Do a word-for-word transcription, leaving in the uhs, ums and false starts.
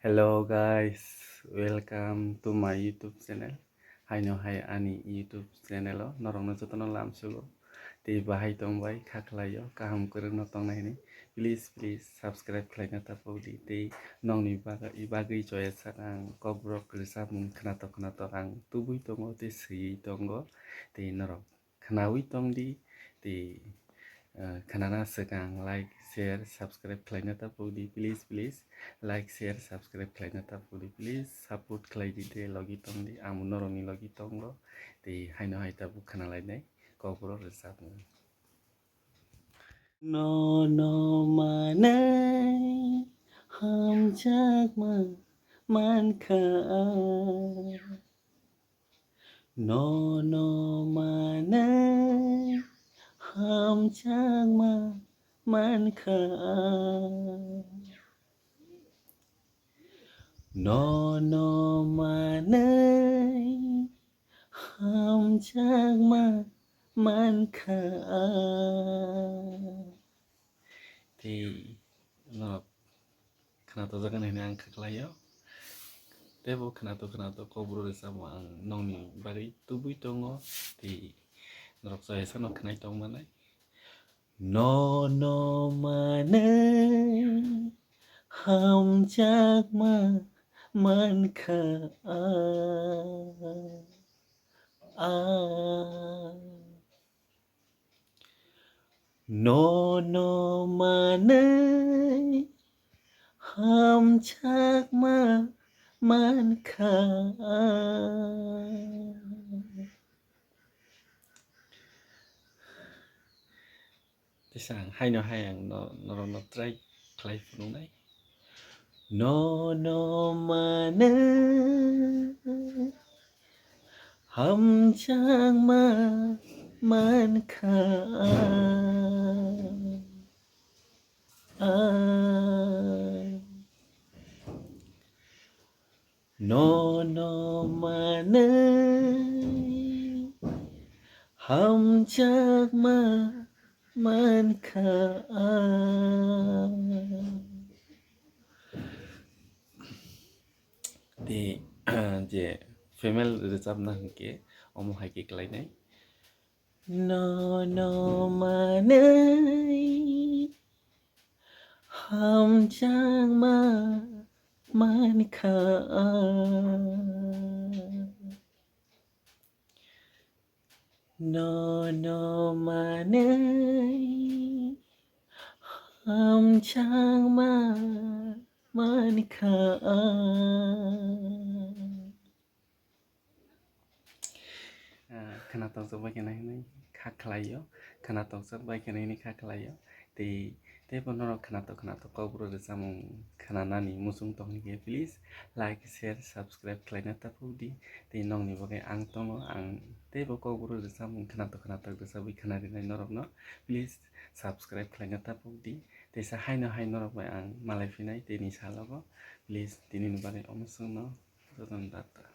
Hello guys, welcome to my YouTube channel. Haino hai ani YouTube channel o norokno jotono lamsugo. Tei bahai tongbai kha khlaio, kaham kwrwngno tongnai hinwi. Please, please subscribe khlaina tapokdi. Tei nongni bagwi, bagwi choya sak ang kokborok rwchapmung khnatok khnatok ang tubui tongo tei swiwi tongo. Tei norok khnawi tongdi, tei, eh, khnana swkang like, share, subscribe khlaina tapokdi, please, please. Like, share, subscribe khlaina tapokdi, please. Support khlaidi, tei logi tongdi, amo norokni logi tongo. Tei haino hai tabuk khnalainai kokborok rwchapmung. Nono manwi hamjakma mankha ang. Nono manwi hamjakma mankha ang. Nono manwi hamjakma mankha ang. Tei norok khnatok jagan hinwi ang kha khlaio. Tei bo khnatok khnatok kokborok rwchapmung ang nongni bagwi tubui tongo. Tei norok choya sano khnai tongmanai. Nono manwi hamjakma mankha ang. Nono manwi hamjakma mankha ang. Tisa ang haino hai ang no, norokno try khlai phunuknai. Nono manwi hamjakma mankha ang. Nono manwi hamjakma mankha ang. Tei je female rwchapna hinkhe omo hai khe khlainai. Nono manwi hamjakma mankha ang. Nono manwi hamjakma mankha ang. Ah, khwnatok jokbai kheno hinwi kha khlaio, khwnatok jokbai kheno hinwi kha khlaio. Tei, tei bo norok khwnatok khwnatok kokborok rwchapmung khwnanani muchung tong hinkhe, please like, share, subscribe khlaina tapokdi. Tei nongni bagwi ang tongo, ang tei bo kokborok rwchapmung khwnatok khwnatok rwchapwi khwnarinai norokno, please subscribe khlaina tapokdi. Teisa haino hai norok bai ang malai phinai tini salogo, please tinini bagwi omo chwngno jotono data.